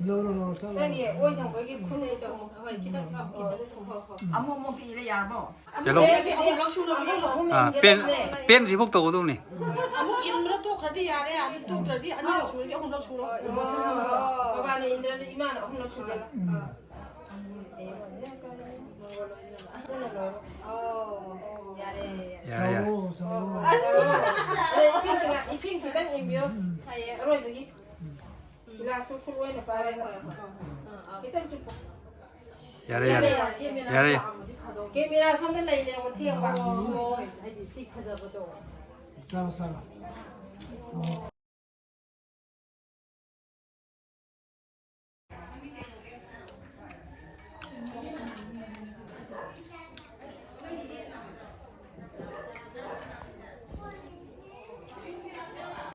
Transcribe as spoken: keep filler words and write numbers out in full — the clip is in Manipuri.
ꯂꯧꯔꯣ, ꯂꯧꯔꯣ, ꯆꯠꯂꯣ꯫ ꯅꯪꯒꯤ ꯑꯣꯏ ꯊꯪꯕꯒꯤ ꯈꯨꯟꯒꯤꯗꯣ꯫ ꯍꯣꯏ, ꯈꯤꯇꯪ ꯀꯥꯞꯄꯣ꯫ ꯑꯗꯨ ꯊꯝꯃꯣ꯫ ꯑꯃꯨꯛ, ꯑꯃꯨꯛ ꯄꯤꯔꯦ, ꯌꯥꯔꯕꯣ? ꯌꯦꯜꯂꯣ꯫ ꯑꯃꯨꯛ, ꯑꯃꯨꯛ, ꯑꯃꯨꯛ, ꯑꯃꯨꯛ, ꯑꯥ, ꯄꯦꯟ, ꯄꯦꯟ ꯔꯤꯕꯨꯛ ꯇꯧꯒꯗꯧꯅꯤ꯫ ꯑꯃꯨꯛ ꯏꯟꯕꯗ ꯇꯣꯛꯈ꯭ꯔꯗꯤ ꯌꯥꯔꯦ, ꯑꯗꯨ ꯇꯣꯛꯇ꯭ꯔꯗꯤ ꯑꯅꯤꯔꯛ ꯁꯨꯔꯗꯤ ꯑꯍꯨꯝꯂꯛ ꯁꯨꯔꯣ꯫ ꯃꯕꯥꯅꯤ ꯏꯟꯗ꯭ꯔꯗꯤ ꯏꯃꯥꯅ ꯑꯍꯨꯝꯂꯛ ꯁꯨꯔꯦ꯫ ꯎꯝ꯫ ꯑꯣ, ꯌꯥꯔꯦ, ꯌꯥꯔꯦ꯫ ꯌꯥꯔꯦ, ꯌꯥꯔꯦ꯫ ꯁꯥꯎꯑꯣ, ꯁꯥꯎꯑꯣ꯫ ꯑꯁ, ꯏꯁꯤꯡ ꯈꯤꯇꯪ, ꯏꯁꯤꯡ ꯈꯤꯇꯪ ꯏꯟꯕꯤꯌꯣ꯫ ꯎꯝ꯫ ꯑꯔꯣꯏꯕꯒꯤ꯫ ꯒꯤꯂꯥꯁꯇꯨ ꯈꯨꯠ ꯑꯣꯏꯅ ꯄꯥꯏꯔꯒ꯫ ꯈꯤꯇꯪ ꯆꯨꯞꯄꯣ꯫ ꯌꯥꯔꯦ, ꯌꯥꯔꯦ꯫ ꯌꯥꯔꯦ, ꯌꯥꯔꯦ꯫ ꯀꯦꯃꯦꯔꯥ ꯁꯣꯝꯗ ꯂꯩꯔꯦ, ꯃꯇꯦꯛ ꯑꯃ꯫ ꯍꯥꯏꯗꯤ ꯁꯤ ꯐꯖꯕꯗꯣ꯫ ꯆꯥꯔꯣ, ꯆꯥꯔꯣ꯫